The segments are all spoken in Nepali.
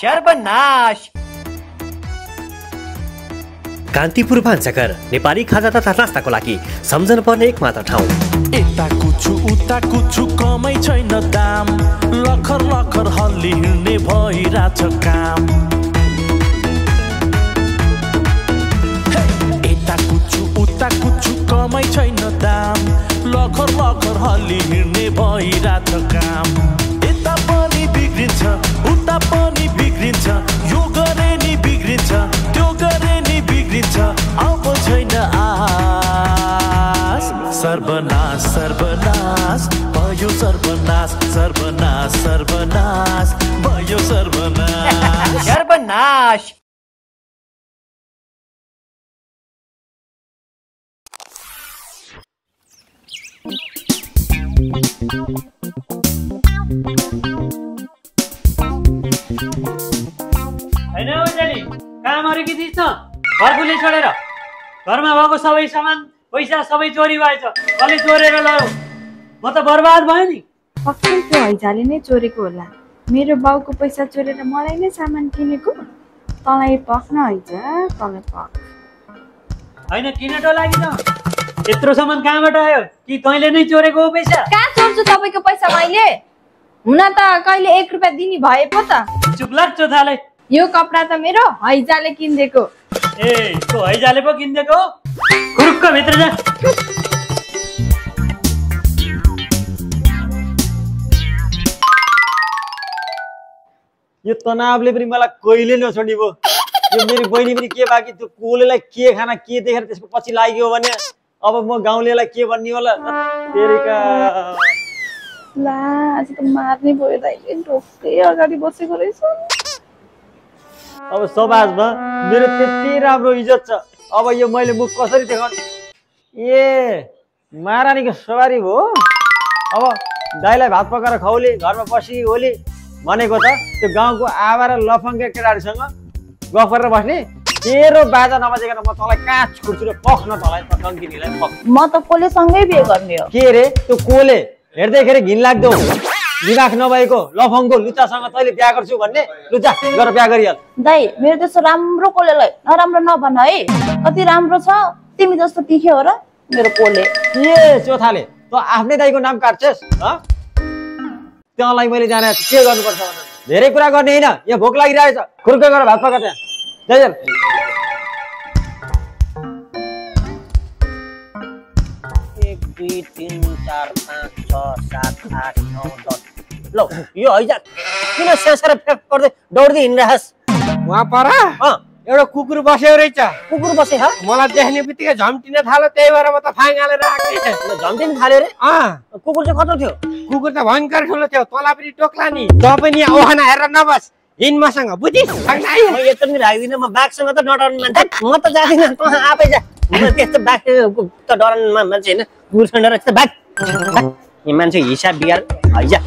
सर्वनाश। कान्तिपुर भान्साघर नेपाली खाजा तथा नास्ताको लागि सम्झन पर्ने एक मात्र ठाउँ। यता कुछु उता कुछु कमै छैन दाम, लखर लखर हल्ली हिँड्ने भइराछ काम। यता कुछु उता कुछु कमै छैन दाम, लखर लखर हल्ली हिँड्ने भइराछ काम। यता पनि बिग्रिन्छ उता पनि बिग्रिन्छ, यो गरे नि बिग्रिन्छ त्यो गरे नि बिग्रिन्छ, अब छैन आस। सर्वनाश सर्वनाश भयो सर्वनाश, सर्वनाश सर्वनाश भयो सर्वनाश। सर्वनाश। हैन ओजेली कामहरु के दिन्छ घरकुले छोडेर घरमा भएको सबै सामान पैसा सबै चोरी भएछ। कसले चोरेर लग्यो? म त बर्बाद भयो नि। पक्कै त्यो हैजाले नै चोरेको होला। मेरो बाउको पैसा चोरेर मलाई नै सामान किनेको। तँलाई पक्न हैजा, तँलाई पक। हैन किन डोलागी त? यत्रो सामान कहाँबाट आयो? कि तैँले नै चोरेको हो पैसा? कहाँ चोर्छु तपाईको पैसा मैले? हुन त कहिले 1 रुपैयाँ दिनी भए पो त। चुप लाग चोथाले। यो कपडा त मेरो हैजाले किनिदिएको। ए तो हैजाले पो किनिदिएको? खुरुक्क भित्र जा। यो तनावले पनि मलाई कहिले नछोड्ने भयो। यो मेरो बहिनी पनि के बाकी त्यो कोलेलाई के खाना के देखेर त्यसको पछि लाग्यो भने अब म गाउँलेलाई के भन्ने होला तेरिका। ला आज त मार्ने भयो दाइले, ढोकै अगाडि बसेको रहेछ। अब समाजमा मेरो त्यति राम्रो इज्जत छ, अब यो मैले मुख कसरी देखाउने? ए महारानीको सवारी भयो। अब दाइलाई भात पकाएर खुवाउली, घरमा बसी होली भनेको त त्यो गाउँको आवारा लफङ्गे केटाहरूसँग गफ गरेर बस्ने। तेरो बाजा नबजेकन म तँलाई कहाँ छुट्छु र पख्न तँलाई टङ्किनीलाई पख। म त कोलेसँगै बिहे गर्ने हो। के रे त्यो कोले हेर्दैखेरि घिनलाग्दो दिमाग नभएको लफङ्गो लुचासँग तैँले बिहा गर्छु भन्ने? लुचा गरेर बिहा गरिहाल। दाइ मेरो त्यस्तो राम्रो कोलेलाई नराम्रो नभन है। कति राम्रो छ, तिमी जस्तो तिखे हो र मेरो कोले। ए चोथाले त आफ्नै दाइको नाम काट्छस्? त्यहाँलाई मैले जाने के गर्नुपर्छ भने धेरै कुरा गर्ने होइन। यहाँ भोक लागिरहेछ, खुर्कै गरेर भात पका त्यहाँ। जय 1 2 3 4 5 6 7 8 9 10 ल यो हैजा किन सेसर फ्याक गर्दै दौड्दै हिँडिरहेस? वहाँ पर एउटा कुकुर बस्यो रहेछ। कुकुर बसे हा? मलाई देख्ने बित्तिकै झम्टिन थाल्यो, त्यही भएर म त फाङ्गाले राखेँ। झम्टिन थाल्यो रे? कुकुर चाहिँ कत्रो थियो? कुकुर त भयङ्कर ठुलो थियो, तँलाई पनि टोक्ला नि। तँ पनि ओहना हेरेर नबस, हिँड मसँग बुझिस्? म यत्रो नि राख्दिनँ, म बाघसँग त नडराउने मान्छे। म त जाँदिनँ, तँ आफै जा। म त्यस्तो बाघ त डराउने मान्छे होइन, कुकुरसँग डराएको बाघ। यो मान्छे हिसाब बिगार हैजा।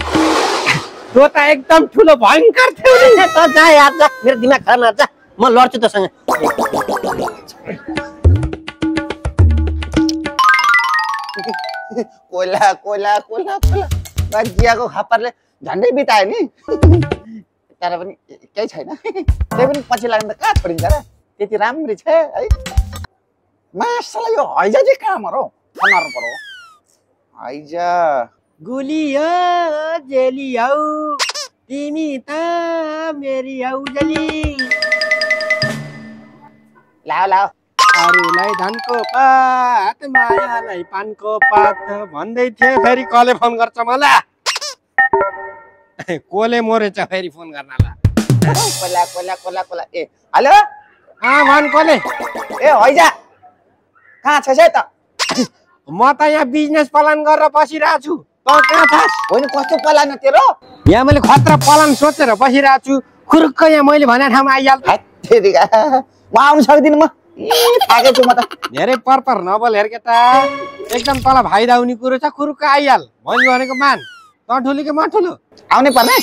त्यो त एकदम ठुलो भयङ्कर थियो नि। त जा यार जा, मेरो दिमाग खराब नर्छ, म लड्छु तसँग। कोइला कोइला कोइला कोइला बाजियाको खप्परले झन्डै बितायो नि। तर पनि केही छैन, त्यही पनि पछि लाग्नु त कहाँ छोडिन्छ र? त्यति राम्री छ है। मासला यो हैजा चाहिँ कहाँ मरो खनार्नु पर्यो हैजा। गुलियो जेलियौ तिमी त मेरी औजली। लाओ लाओ अरूलाई धनको पात मायालाई पानको पात भन्दै थिए, फेरि कसले फोन गर्छ मलाई? कोले मरेछ फेरि फोन गर्नला। कोइला कोइला कोइला कोइला। ए हेलो भन कोले। ए हैजा कहाँ छ त? म त यहाँ बिजनेस प्लान गरेर बसिरहेको छु, तँ कहाँ छस्? होइन कस्तो प्लान तेरो? यहाँ मैले खतरा प्लान सोचेर बसिरहेको छु, खुर्क यहाँ मैले भने ठाउँमा आइहाल्छ। म आउनु सक्दिनँ, म थाकेको छु म त। धेरै पर नबोल हेर केटा, एकदम तल फाइदा हुने कुरो छ, खुर्क आइहाल। मैले भनेको मान, तँ ठुलो कि म ठुलो? आउनै पर्ने?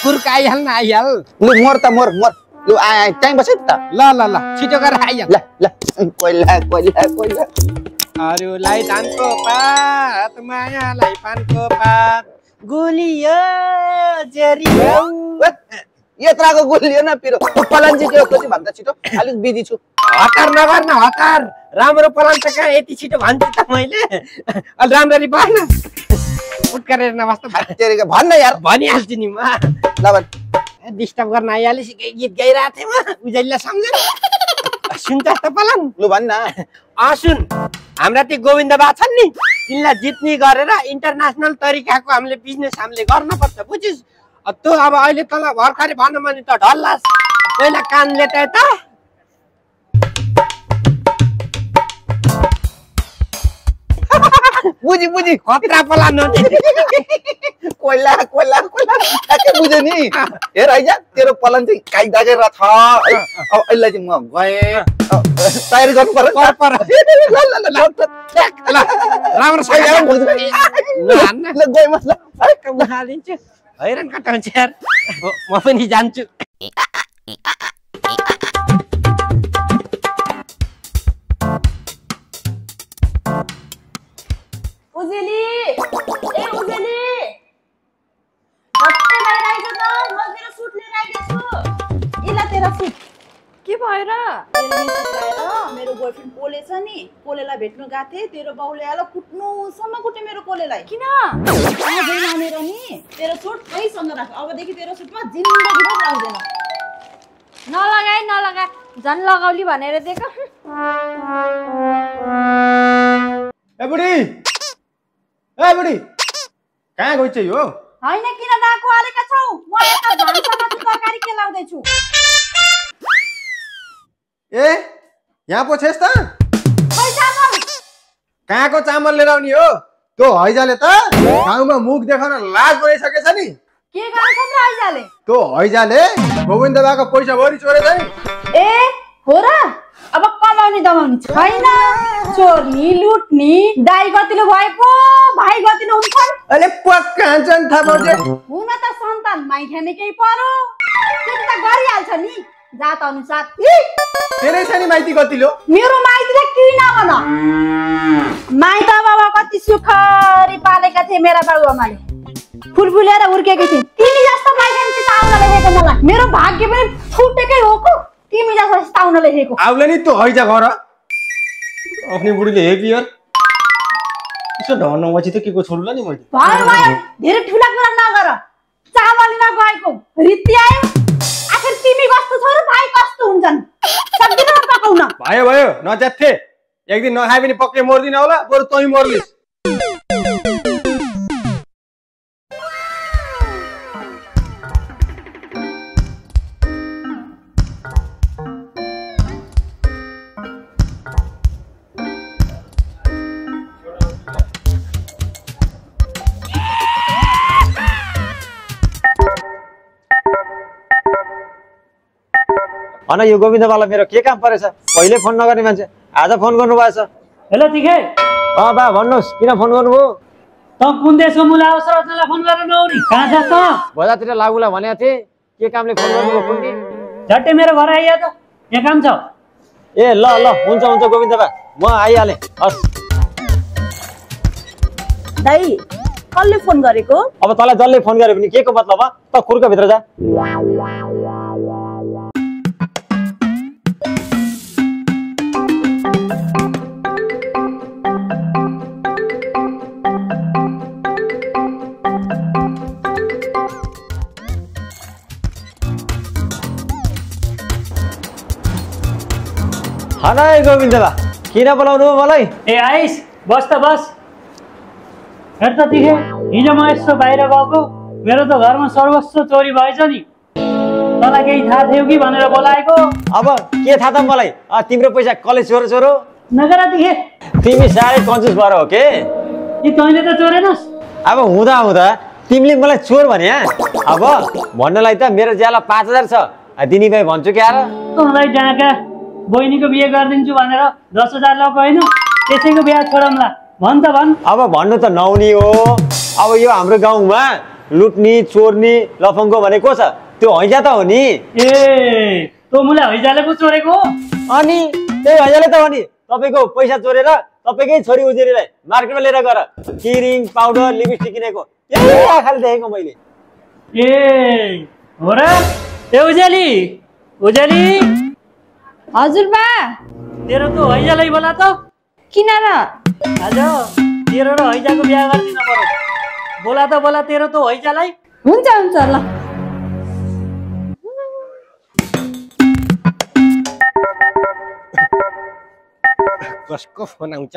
खुर्क आइहाल न आइहाल। लु मोर त मोर मोर। लु त्यहीँ बस त। ल ल ल छिटो गरेर आइहाल। ल ल कोइला कोइला कोइला। अरूलाई धानको पात मायालाई पानको पात गुलियो जेरियो। यत्राको गोलियो न पिरो पलान चाहिँ त्यो खोजी भन्दा छिटो अलिक बिजी छु हतार नगर न हतार राम्रो प्लान त कहाँ यति छिटो भन्छु त मैले अलि राम्ररी भन उठ्करेर नबस्दा तेरेको भन्न यार भनिहाल्छु नि म ल भन् डिस्टर्ब गर्न आइहाले गीत गाइरहेको थिएँ म उजेलीलाई सम्झेर सुन्छ त प्लान लु भन् न सुन हाम्रा ती गोविन्द बा छन् नि तिनलाई जित्ने गरेर इन्टरनेसनल तरिकाको हामीले बिजनेस हामीले गर्नुपर्छ बुझिस् तँ अब अहिले तँलाई भर्खरै भनौँ भने त ढल्लास पहिला कान लेटाए त बुझी बुझी खतरा प्लान हो कोइला कोइला कोइला के बुझ्यो नि हेर है तेरो पलन चाहिँ काइ दागेर छ है अब अहिले चाहिँ म गए तयारी गर्नु पर्यो राम्रो छ ल गए म हालिन्छु हैरान कटाउँछ यार म पनि जान्छु उजेली ए उजेली कतै भइरहेछ त म मेरो सुट लिएर आइदिन्छु इला तेरा सुट के भएर मेरो बोयफ्रेन्ड पोले छ नि पोलेलाई भेट्न गएको थिएँ तेरो बाउले आएर कुट्नुसम्म कुटे मेरो पोलेलाई किन आजै मानेर नि तेरो सुट कैसँग राख अबदेखि तेरो सुटमा जिन्दगीभर लाउँदैन नलगा झन् लगाउली भनेर दिएको ए बुढी कहाँ गइछ यो हैन किन डाको हालेका छौ म यता भान्सामा तरकारी केलाउँदै छु ए यहाँ पो छेस् त खै चामल कहाँको चामल लिएर आउने हो त्यो हैजाले त गाउँमा मुख देखाउन लाज बनाइसकेछ नि के गर्छन् र हैजाले त्यो हैजाले गोविन्द बाको पैसा भरि चोरेछ नि ए हो र अब कमाउने दमाउने छैन चोर्नी लुट्नी दाइ गतिलो भए पो भाइ गतिलो हुन्छन् अले पक्का हान्छन् थाहा पाउँछ हुन त सन्तान माइ खाने केही पर्यो त्यो त गरिहाल्छ नि जात अनुसार तेरै छ नि माइती गतिलो मेरो माइतीलाई किन भन माइत बाबा कति सुखरी पालेका थिए मेरा बाबुआमाले फुलफुलेर हुर्केकी थिए तिमी जस्तो माइ खाने आउन लेखेको मलाई मेरो भाग्य पनि फुटेकै हो को तिमी जस्तो आउन लेखेको आउले नि त्यो हैजा घर आफ्नै बुढीले हेपी यार यसो ढर्न पछि त केको छोड्ला नि मैले भयो धेरै ठुला कुरा नगर चामल लिन गएको रीति आयो आखिर तिमी कस्तो छौ र भाइ कस्तो हुन्छन् सक्दिन पकाउन भयो नजाथे एक दिन नखाए पनि पक्कै मर्दिन होला बरु तै मर्लिस् अन यो गोविन्द बाला मेरो के काम परेछ पहिले फोन नगर्ने मान्छे आज फोन गर्नु भएछ हेलो तिखे बा भन्नुहोस् किन फोन गर्नुभयो त कुन देशको मुला अवसर रत्नलाई फोन गरेर नआउने कहाँ छ त बजारतिर लागुला भनेको थिएँ के कामले फोन गर्नुभयो कुन्नी झट्टै मेरो घर आइया त यहाँ काम छ ए ल हुन्छ गोविन्द बा म आइहालेँ हस् दाइ कसले फोन गरेको अब तँलाई जसले फोन गरे पनि के को मतलब त खुर्का भित्र जा हानाय गोविन्द बा किन बोलाउनु मलाई ए आइस बस त बस हेर त तिखे हिजो म यसो बाहिर गएको मेरो त घरमा सर्वस्व चोरी भएछ नि तँलाई केही थाहा थियो कि भनेर बोलाएको अब के थाहा त मलाई तिम्रो पैसा कसले चोरो नगर तिखे तिमी साह्रै कन्जुस भएर हो के कि तैँले त चोरेनस् अब हुँदा तिमीले मलाई चोर भने अब भन्नलाई त मेरो ज्याला 5000 छ दिनी भाइ भन्छु क्या र तँलाई डाका बहिनीको बिहे गरिदिन्छु भनेर 10,000 लको होइन त्यसैको बिहा छोडौँला भन् त भन् अब भन्नु त नहुने हो अब यो हाम्रो गाउँमा लुट्ने चोर्ने लफङ्गो भने को छ त्यो हैजा त हो नि ए तँ मुला हैजाले पो चोरेको अनि त्यही हैजाले त हो नि तपाईको पैसा चोरेर तपाईकै छोरी उजेरीलाई मार्केटमा लिएर गएर किरिङ पाउडर लिपस्टिक किनेको त्यही आँखाले देखेको मैले ए हो र ए उजेली उजेली हजुर बा तेरो त हैजालाई बोला त किन र आज तेरो र हैजाको बिहा गरिदिन पर्यो बोला त बोला तेरो त हैजालाई हुन्छ हुन्छ ल कसको फोन आउँछ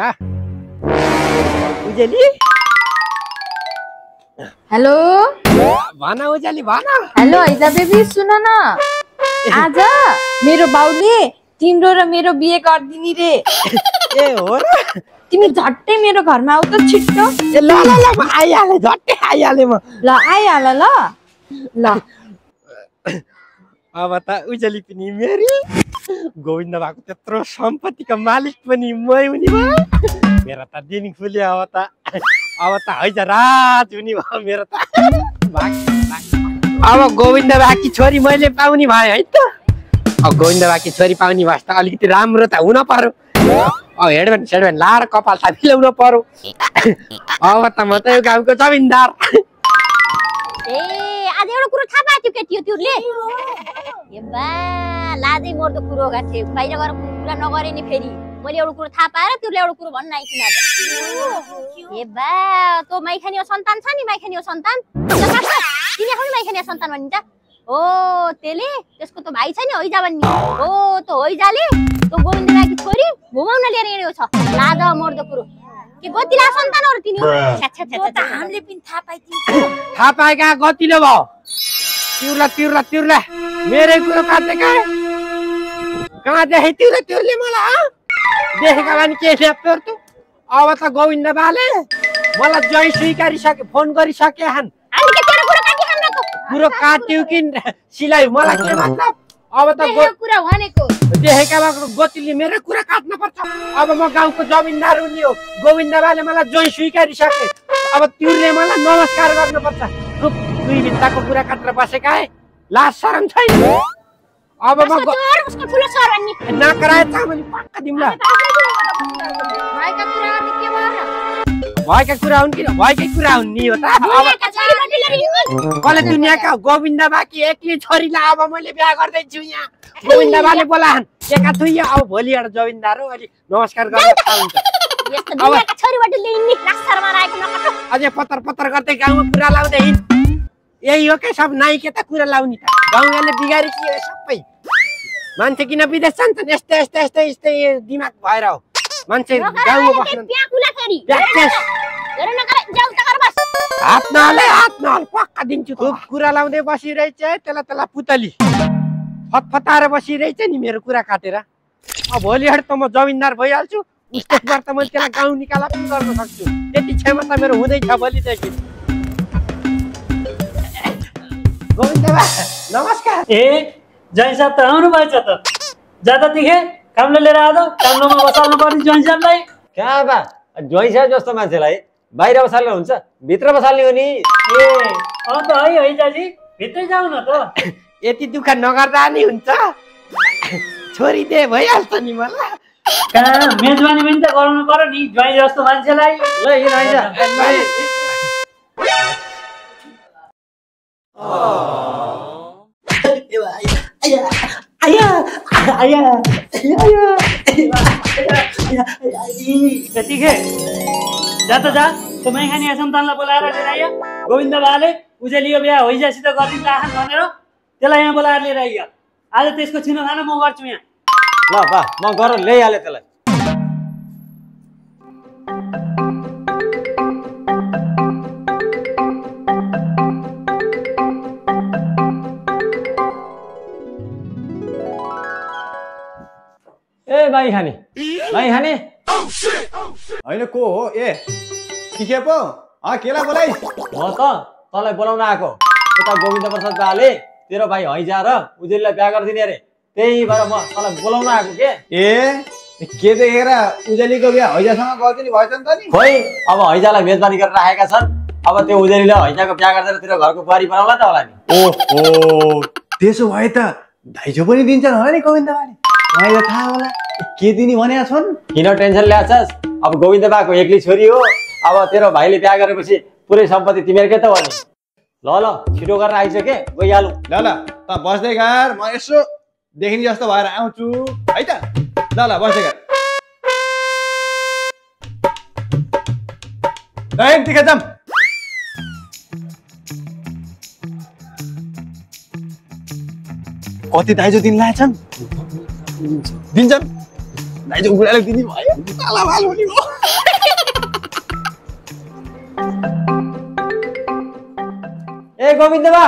उजेली हेलो भन उजेली भन हेलो हैजा बेबी सुन न आज मेरो बाउले तिम्रो र मेरो बिहे गरिदिने रे ए हो र तिमी झट्टै मेरो घरमा आऊ त छिट्टो ए ल ल ल म आइहाले झट्टै आइहाले म ल आइहाल ल ल अब त उजेली पनि मेरी गोविन्द बाको त्यत्रो सम्पत्तिको मालिक पनि मै हुने भयो मेरो त दिन खुल्यो अब त हैजा रात हुने भयो मेरो त अब गोविन्द बाकी छोरी मैले पाउने भए है त अब गोविन्द बाकी छोरी पाउने भए त अलिकति राम्रो त हुन पर्यो अब हेडब्यान्ड सेडब्यान्ड लाएर कपाल त मिलाउन पर्यो अब त म त यो गाउँको जमिनदार ए आज एउटा कुरो थाहा पाएको थियो केटी तिमीले ए बा लाजै मर्दो कुरो भएको थियो बाहिर गएर कुरा नगरे नि फेरि मैले एउटा कुरो थाहा पाएर तिमीले एउटा कुरो भन्न आइकिन आज ए बा तँ माइखानीको सन्तान छ नि माइखानीको सन्तान तिमी आफै माइखानीको सन्तान भनिन्छ हो त्यसले त्यसको त भाइ छ नि हैजा भन्ने हो त हैजाले त गोविन्द बाकी छोरी घुमाउन लिएर हिँडेको छ लाज मर्दो कुरो के गतिला सन्तानहरु तिनी हो त हामीले पनि थाहा पाइदिन्छ थाहा पाएका गतिलो भयो तिर्ला मेरै कुरो काटेका कहाँ देखे तिर्ले मलाई देखेका भने के ल्याप्थ्यो तँ अब त गोविन्द बाले मलाई जय स्वीकारिसके फोन गरिसके हान कुरो काट्यो कि सिलाइ मलाई के मतलब अब त कुरा भनेको देखेका गोतीले मेरो कुरा काट्न पर्छ अब म गाउँको जमिनदार हुने हो गोविन्द बाले मलाई जय स्वीकारिसके अब तिर्ले मलाई नमस्कार गर्न पर्छ दुई भित्ताको कुरा काटेर बसेका है लाज शरम छैन अब म उसको ठुलो सर भन्ने नकराए चामली पक्का दिम्ला भएका कुरा हुन् कि भएकै कुरा हुन् नि हो त कसले दुनियाँका गोविन्द बाकी एक्लै छोरीलाई अब मैले बिहा गर्दैछु यहाँ गोविन्द बाले बोलाहन् एका थुइया अब भोलि एउटा जमिनदार हो अलि नमस्कार गर्न पाउँछ अझै पत्तर गर्दै गाउँमा कुरा लाउँदै हिँड यही हो के सब नाइ के त कुरा लाउने त गाउँले बिगारी के सबै मान्छे किन विदेश जान्छन् यस्तै दिमाग भएर हो मान्छे गाउँमा बस्नु हात नहाले पक्का दिन्छु कुरा लाउँदै बसिरहेछ त्यसलाई पुतली फतफताएर बसिरहेछ नि मेरो कुरा काटेर अब भोलि हट त म जमिनदार भइहाल्छु उसबाट त मैले त्यसलाई गाउँ निकाला पनि गर्न सक्छु त्यति क्षमता मेरो हुँदैछ भोलिदेखि गोविन्द बा नमस्कार ए जय साहब त आउनु भएछ त जाँदा तिखे कामले लिएर आएको काममा बसाल्नु पर्ने जय साहबलाई कहाँ बा जय साहब जस्तो मान्छेलाई बाहिर बसाल्नु हुन्छ भित्र बसाल्ने हो नि ए अँ त है जाजी भित्रै जाऊ न त यति दुःख नगर्दा नि हुन्छ छोरी दे भइहाल्छ नि मलाई कहाँ मेजबानी पनि त गराउनु पर्यो नि ज्वाइँ जस्तो मान्छेलाई ल हिँड आइजा त्यतिकै जा त जा त्यो माइखानी सन्तानलाई बोलाएर लिएर आइयो गोविन्द बाले उजेलियो बिहा हैजासित गरिदिन्छ आखान भनेर त्यसलाई यहाँ बोलाएर लिएर आइयो आज त्यसको छिनो खाना म गर्छु यहाँ ल बा म गरेर ल्याइहालेँ त्यसलाई ए माई खाने होइन को हो ए के पो केला बोलाइ म त तँलाई बोलाउन आएको उता गोविन्द प्रसाद बाले तेरो भाइ हैजा र उजेलीलाई बिहा गरिदिने अरे त्यही भएर म तँलाई बोलाउन आएको के देखेर उजेलीको बिहा हैजासँग गरिदिनु भएछ नि त नि खोइ अब हैजालाई मेजबानी गरेर राखेका छन् अब त्यो उजेलीले हैजाको बिहा गरेर तेरो घरको बुहारी बनाउला त होला नि ओहो त्यसो भए त दाइजो पनि दिन्छन् होला नि गोविन्द बाले मलाई थाहा होला के दिने भनेका छन् किन टेन्सन ल्याछस् अब गोविन्द बाको एक्लै छोरी हो अब तेरो भाइले बिहा गरेपछि पुरै सम्पत्ति तिमीहरूकै त हो नि ल ल छिटो गरेर आइसके गइहालौँ। ल ल त बस्दै गर, म यसो देखिने जस्तो भएर आउँछु है त। ल ल बस्दै गर। तिखे जाम। कति दाइजो दिन लागेछन्? दिन्छन् दाइजो बुढाले दिने भयो तालावाल हुने भयो। ए गोविन्द बा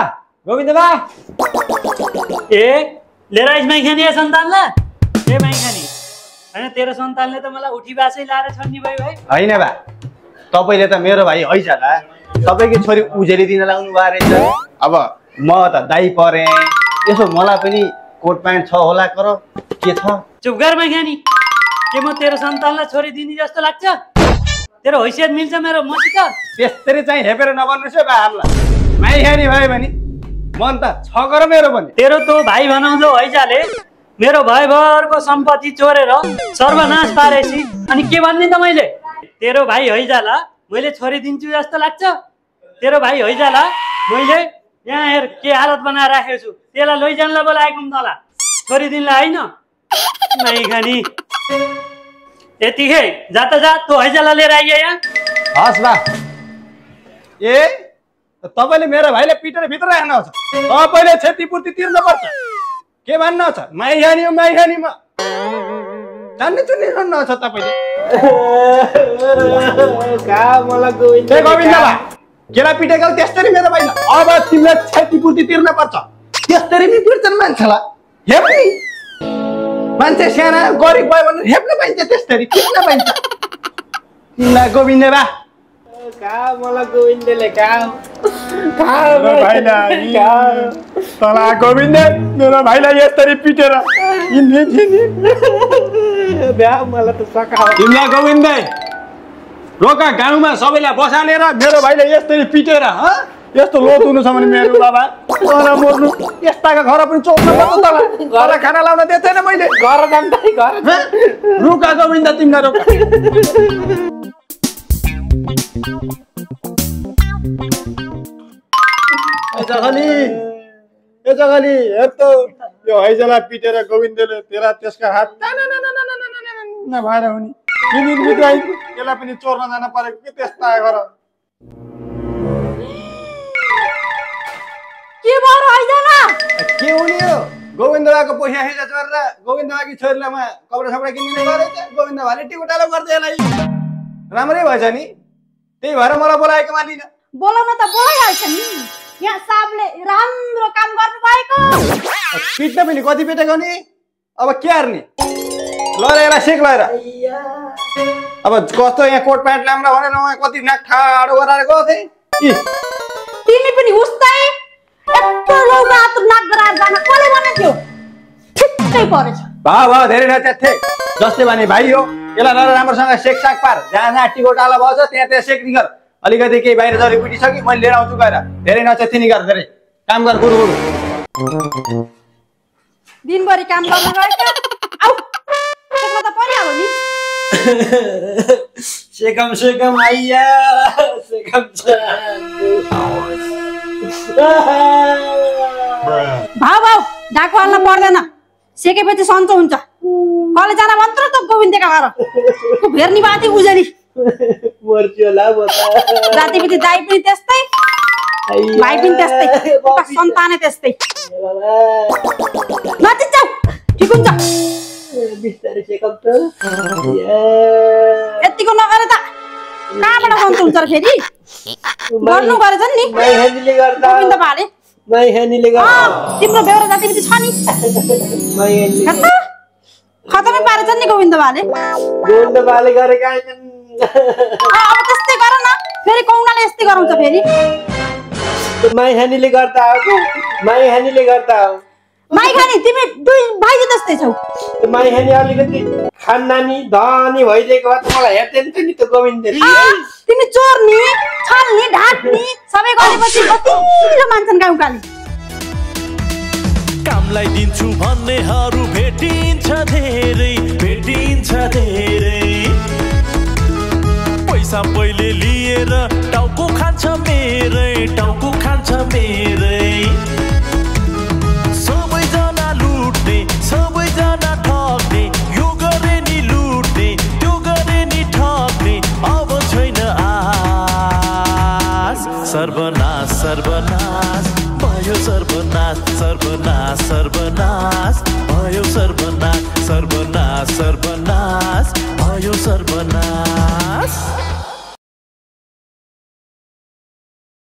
ए लिएर आइस माइखानी ए सन्तानलाई। ए माइखानी होइन तेरो सन्तानले त मलाई उठी बासै लाएर छन्नी भयो भाइ। होइन बा, तपाईँले त मेरो भाइ हैजाला तपाईँको छोरी उजेली दिन लाउनु भयो रहेछ। अब म त दाइ परेँ, यसो मलाई पनि कोट प्यान्ट छ होला कर के छ? चुप गर माइखानी। के म तेरो सन्तानलाई छोरी दिने जस्तो लाग्छ? तेरो हैसियत मिल्छ मेरो मसित? त्यस्तरी चाहिँ हेपेर नबन्नुहोस् है बा हामीलाई। माइखानी भयो भने मन त छ गर मेरो पनि। तेरो तो भाइ भनाउँदो हैजाले मेरो भयभरको सम्पत्ति चोरेर सर्वनाश पारेছি। अनि के भन्ने त मैले? तेरो भाइ हैजाला मैले छोरी दिन्छु जस्तो लाग्छ? तेरो भाइ हैजाला मैले यहाँ हेर के हालत बनाएर राखेको छु। त्यसलाई लैजानलाई बोलाएको तला छोरी दिनलाई होइन। माइखानी यतिकै जात जा तँ हैजाला लिएर आइया यहाँ। हस् बा। ए तपाईँले मेरो भाइले पिटेर भित्र राख्नुहुन्छ, तपाईँले क्षतिपूर्ति तिर्नुपर्छ। के भन्नु छ? माइखानी हो माइखानीमा जान्ने चुन्ने गर्नु छ तपाईँले। गोविन्द बा केला पिटेको त्यस्तरी मेरो भाइलाई। अब तिमीलाई क्षतिपूर्ति तिर्न पर्छ। त्यस्तरी नि तिर्छन् मान्छेलाई। हेप्ने मान्छे साना गरिब भयो भने हेप्न पाइन्छ, त्यस्तरी तिर्न पाइन्छ। तिमीलाई गोविन्द बा गोविन्द मेरो भाइलाई यसरी पिटेर तिमीलाई गोविन्द रोका गाउँमा सबैलाई बसालेर मेरो भाइलाई यसरी पिटेर यस्तो लोत हुनु छ भने मेरो बाबा मर्नु यस्ताको घर पनि चोर्नु पर्छ। घर खाना लाउन दिएन मैले। घर जाम रुका गोविन्द तिमीलाई रोका। जगली हेर त यो हैजाला पिटेर गोविन्दले तेरा त्यसका हात भएर हुने त्यसलाई पनि चोर्न जान परेको कि त्यस्ता गर। के भयो हैजाला? के हुने हो? गोविन्द बाको पैसा हिजो चोरेर गोविन्द बाकी छोरीलाई कपडा सपडा किन्ने गरेछ। गोविन्द भाले टिकुटालो गर्दै यसलाई राम्रै भएछ नि, त्यही भएर मलाई बोलाएको मानिन। बोलाउन त बोलाइहाल्छ नि, यहाँ साहबले राम्रो काम गर्नु भएको। पिट्न पनि कति पिटेको नि, अब के हार्ने? ल यसलाई सेक लगाएर अब कस्तो यहाँ कोट प्यान्ट राम्रो भनेर उहाँ कति नाक ठाडो गराएर गएको थिएँ। तिमी पनि उस्तै यत्रो लौका हात नाक गराएर जान कसले भनेथ्यो? ठिक्कै परेछ। भाउ धेरै नच्याथे जस्तै भने भाइ हो, यसलाई राम्रोसँग सेक साक पार। जहाँ जहाँ टिकोटालो भएछ त्यहाँ त्यहाँ सेक्नी गर। अलिकति केही बाहिर जरी पिटिसक्यो मैले लिएर आउँछु गएर। धेरै नच्याथी नि गर, धेरै काम गर गुरु गुरु। दिनभरि काम गर्न गएछ आउ सेक्न त परिहाल्यो नि। सेकम आइया सेकम भाउ ढाको हाल्न पर्दैन, सेकेपछि सन्चो हुन्छ। कले जान मात्र त गोविन्दका घर तँ भेर्नी बाती उजेली जातिपिति दाइ पनि त्यस्तै भाइ पनि त्यस्तै सन्तानै त्यस्तै। नचिन्छौ ठिक हुन्छ। यतिको नगरे त कहाँबाट सन्चो हुन्छ र फेरि? गर्नु गरेछ नि गोविन्द भाले। तिम्रो बेहोरा जातिपिति छ नि, खतमै पारेछ नि गोविन्द भाले। गरेका अब त्यस्तै गर न, फेरि कौनाले यस्तै गराउँछ फेरि। माइखानीले गर्दा हो, माइखानीले गर्दा हो। माइखानी तिमी दुई भाइ जस्तै छौ। माइखानी अलिकति खानदानी धनी भइदिएको भए त मलाई हेर्दैन थियो नि त गोविन्दले। तिमी चोर्नी छल्नी ढाक्नी सबै गरेपछि कतिले मान्छन् गाउँकाले। कामलाई दिन्छु भन्नेहरू भेटिन्छ धेरै, भेटिन्छ धेरै। पैसा पहिले लिएर टाउको खान्छ मेरै, टाउको खान्छ जान्छ मेरै सबैजना लुट्ने सबैजना ठग्ने यो गरे नि लुट्ने त्यो गरे नि ठग्ने अब छैन आस सर्वनाश सर्वनाश भयो सर्वनाश सर्वनाश सर्वनाश भयो सर्वनाश सर्वनाश सर्वनाश भयो सर्वनाश